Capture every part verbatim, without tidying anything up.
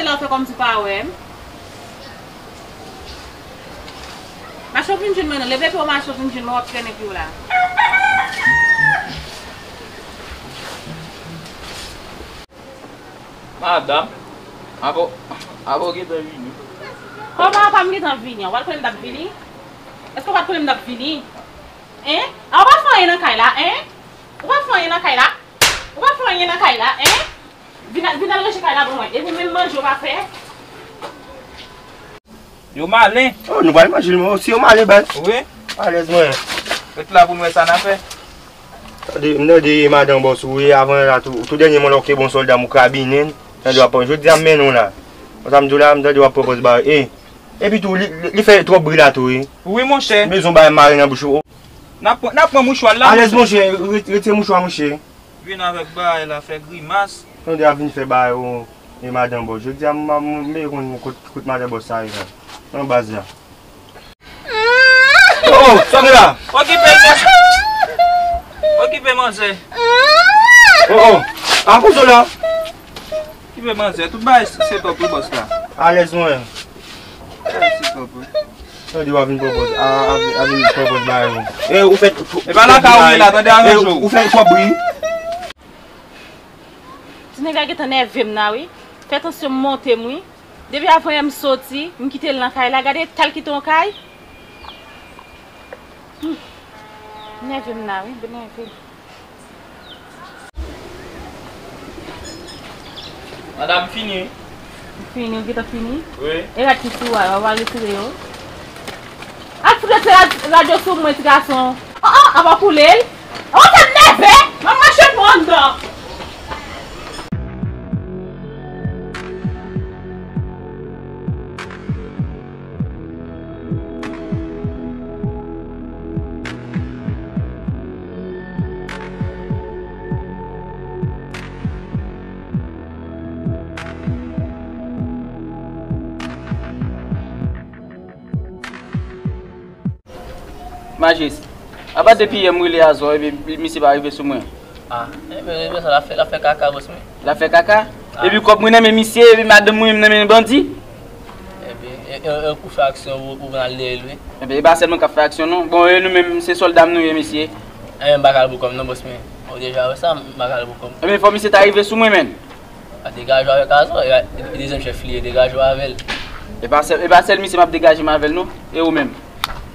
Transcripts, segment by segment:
la w fè kòmsi w pa wè m. Mache w vin jwenn mwen non. Leve pye w mache w vin jwenn mwen, w ap trennen pye w la. Madanm, apa w, apa w gentan vini? Kòman apa m gentan vini an? W al konnen m t ap vini? Èske w pa t konnen m t ap vini? Hein? A w pa fè anyen nan kay la, hein? Ou pa fè anyen nan kay la? Ou pa fè anyen nan kay la, hein? Vin al, vin al ranje kay la pou mwen. Epi menm manje w pa fè. Yo malen. Oh, nou pral manje l, mwen. Si yo malen, baz. Wi. Alèz mwen. Ret la pou n wè sa n a fè. Tande, m tande madan bòs ou ye, avan la tou, tou dènyèman lè w ke bon sòlda m ou kabinen, tande w ap pran. Jodi a m mennen w la. Konsa m di w la, m tande w ap pran pòz ba, e. Epi tou, li, li, li fè twòp bri la tou, wi. Wi, monchè. Bezwen bay mare nan bouch ou. N ap pran, n ap pran mouchwa la, alèz, monchè. Monchè, re-, retire mouchwa, monchè. Vin avèk bagay la, fè grimas. Tande ap vin fè bagay ou e madan bòs. Jodi a m, m, m bezwen konn kot, kot madan bòs sa ye la. Nan baz la. Oh, oh, sa gen la? Okipe l, bòs. Okipe manzè. Oh, oh. A kote w la? Okipe manzè. Tout bagay se top wi bòs la. Alèz mwen. Bagay se top wi. Tande w ap vin pran pòz, a, a, a vin pran pòz bagay ou. E ou fè, e pa lakay ou ye la, tande, aranje w. Ou fè twòp bri. Ti nèg la gentan nève m la wi. Fè tansyon m monte m wi. Depi avan yè m soti, m kite l nan kay la. Gade eta l kite yon kay. Hmm. Nève m la wi, nève. Madanm, fini. Fini, ou gentan fini? Wi. E rad ki sou a, ou pa retire yo? Al fout retire rad-, rad yo sou mwen, ti gason. Oh, oh, apa koule l? Oh, sa nève! M ap mache pou anndan. Majis, apa depi yè m rele a zò, epi misye pa rive sou mwen. Ah, enben, enben sa l ap fè, l ap fè kaka, bòs mwen. L ap fè kaka? Ah. Epi kòb mwen nan men misye, epi madanm mwen nan men bandi. Enben, e, e, e, ou fè aksyon, ou, ou pral dèyè l, wi. Enben, e pa sèl mwen k ap fè aksyon, non. Bon, e nou menm, se sòlda m nou ye, mesye. Enben, m pa ka al pou kòb, non, bòs mwen. Ou deja wè sa, m pa ka al pou kòb. Enben, fò misye ta rive sou mwen, menn. A degaje w avèk Azò, e, e dezyèm chèf li ye, degaje w avè l. E pa sèl, e pa sèl misye m ap degaje m avè l, non. E ou menm?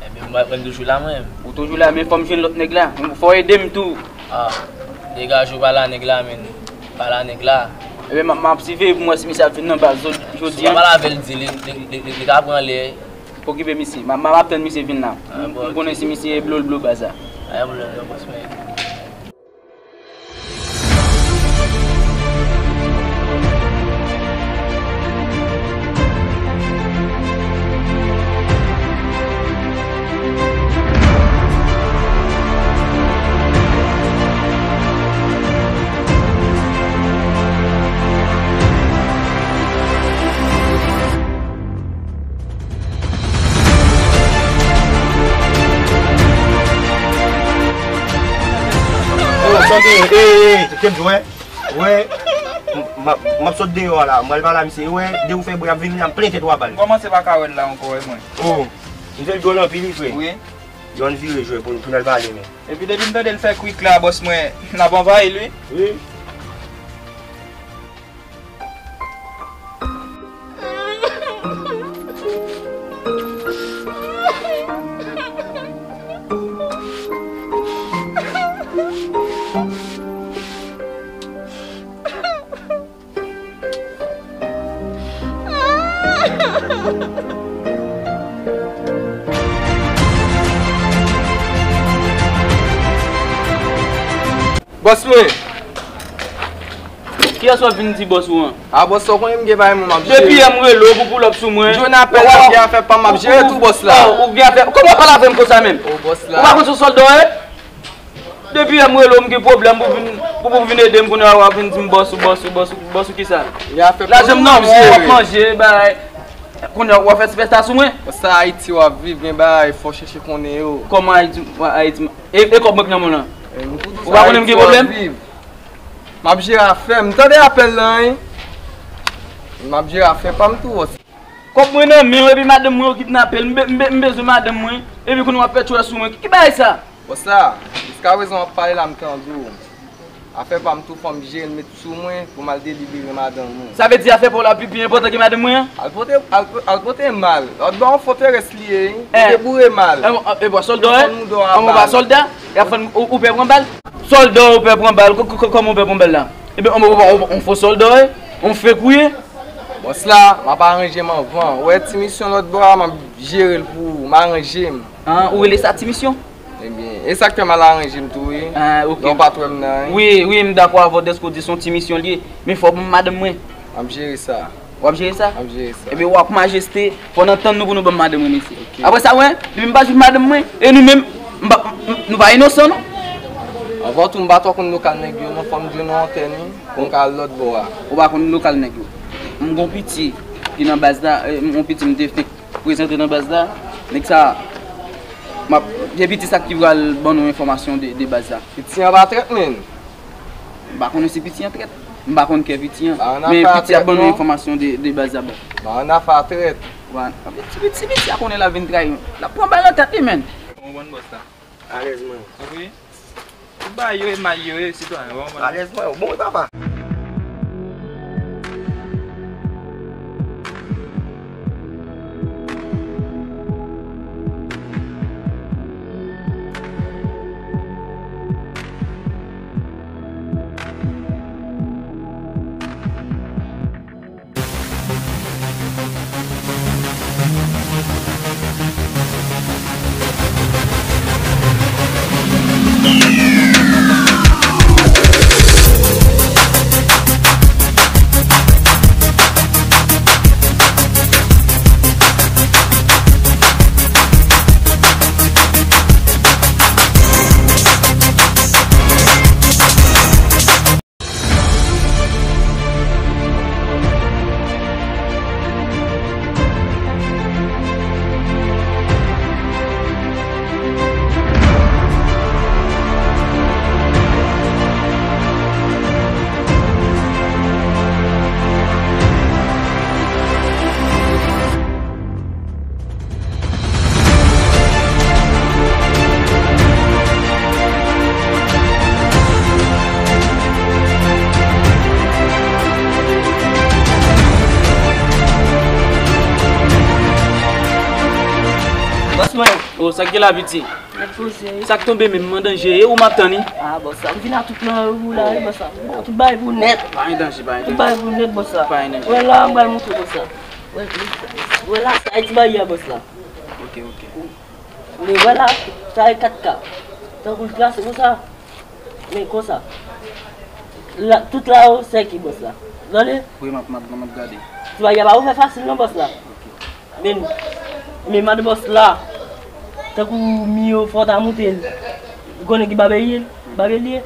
Enben, mwen, mwen toujou la, mwen menm. Ou toujou la, men fò m jwenn lòt nèg la. Fò w ede m tou. Ah, degaje w, pale a nèg la, menn. Pale a nèg la. Enben, m, m ap siveye pou m wè si misye ap vin nan baz jodi a. Si w pa pale avè l, di li, li, li, li, li ka pran lè. Pa okipe misye. M, m ap tann misye vin la. Ah, m, bon, m konnen si misye blo l blo baz la. Ah, yon pwoblèm non, bòs mwen. Oh, sa gen, e, e, e, kèm jwè. Wè, m, m ap, m ap sot deyò a la. M pral pale a misye. Wè, de ou fè bri ap vin la, m plen tèt ou a bal. M kòmanse pa ka wè l la ankò, wè mwen. Oh, m fè l dwòl anpil wi, frè. Wi. Yo, ann vire jwè pou, pou n al pale, men. Epi depi m tande l fè kwik la, bòs mwen, n ap anvayi l, wi. Wi. Bòs mwen! Kiyès w ap vin di bòs ou an? A bòs, sa w konnen m gen bagay mwen m ap jere. Depi yè m rele w pou pull up sou mwen. Jwenn apèl la, m gen afè pa m, m ap jere tou bòs la. Ou gen afè, kòman w ap pale avè m konsa menm? O bòs la. Ou pa konn se sòlda w ye? Depi yè m rele w, m gen pwoblèm pou vin, pou, pou vin ede m, kounye a w ap vin di m bòs ou, bòs ou, bòs ou, bòs ou kisa? Gen afè pa m, m ap jere. Lajan m nan, w ap manje, bay. Kounye a w ap fè sipèsta sou mwen? Sa Ayiti w ap viv, gen bagay, fò w chèche konnen yo. Kòman Ayiti, Ayiti, e, e kòb mwen k nan men w lan? Ou pa konnen m gen pwoblèm? M ap jere afè m. Tande apèl lan, wi. M ap jere afè pa m tou, bòs. Kòb mwen nan men w, epi madanm mwen yo kidnape l. M be-, m be-, m bezwen madanm mwen, epi kounye a w ap fè tchwè sou mwen. Ki, ki bagay sa? Bòs la, jiskaprezan w ap pale la, m tande w. Afè pa m tou, fò m jere l, met sou mwen pou m al delivre madanm ou. Sa vle di afè pa w la pi, pi enpòtan ke madanm mwen an? Al pote, al, al pote mal. Lòt bò yon fòterès li ye, wi. Li te boure mal. E, e, e, bò, sòlda w ye? Ou pa sòlda? Y ap fann ou, ou pè pran bal? Sòlda w pè pran bal? Kò-, kò-, kò-, kòman w pè pran bal la? Ebyen, on, on, on, on fo sòlda w ye? On fake ou ye? Bòs la, m ap aranje m anvan. Ou wè ti misyon lòt bò a, m ap jere l pou ou, m aranje m. An, ou rele sa ti misyon? Ebyen, e sa k fè m al aranje m tou, wi. Ah, ok. Lè w pa t wè m nan, wi. Wi, wi, m dakò avè w dèske w di se yon ti misyon li ye. Men fò w ban m madanm mwen. M ap jere sa. W ap jere sa? M ap jere sa. Ebyen, w ak majeste, fò n antann nou pou nou ban m madanm mwen, mesye. Ok. Apre sa, wè, depi m pa jwenn madanm mwen, e nou menm, m pa, m, m, nou pa inosan, non. Anvan tou, m pa twò konn lokal nèg yo, non, fò m jwenn yon antèn, wi, pou m ka al lòt bò a. Ou pa konn lokal nèg yo. M gon piti ki nan baz la, e, m gon piti m te fenk prezante nan baz la. Nèg sa, m ap, gen piti sa ki pral ban nou enfòmasyon de, de baz la. Piti an pa trèt, menn. M pa konnen si piti an trèt. M pa konn kè piti an. Men piti ap ban nou enfòmasyon de, de baz la, bon. Ba an afè a trèt. Wa, piti, piti, piti a konnen l ap vin trayi nou. L ap pran bal nan tèt li, menn. Ou konprann bòs la? Alèz mwen. Wi. Tout bagay yo e mal yo e, sitwayen, ou konprann? Alèz mwen, ou bon, wi, papa. Bòs mwen, o, sa k gen la, piti? Nèt poze, wi. Sa k tonbe menm, m an danje, e ou m ap tann, wi. Ah, bòs la, m vin a tout nan ou la, wi, bòs la. Bon, tout bagay pou nèt. Pa gen danje, pa gen danje. Tout bagay pou nèt, bòs la. Pa gen danje. Wè la, m pral montre bòs la. Wè, wè la, sa e ti baryè, bòs la. Ok, ok. Men wè la, sa e kat ka. Tankou l trase konsa. Men konsa. La, tout la yo sèke bòs la. Tande? Wi, m ap, m ap, m ap gade. Ti bagay a pa ouvè fasil non, bòs la. Men, men madan bòs la, tankou mi yo fò w ta moute l. Ou konnen ki babelye, babelye.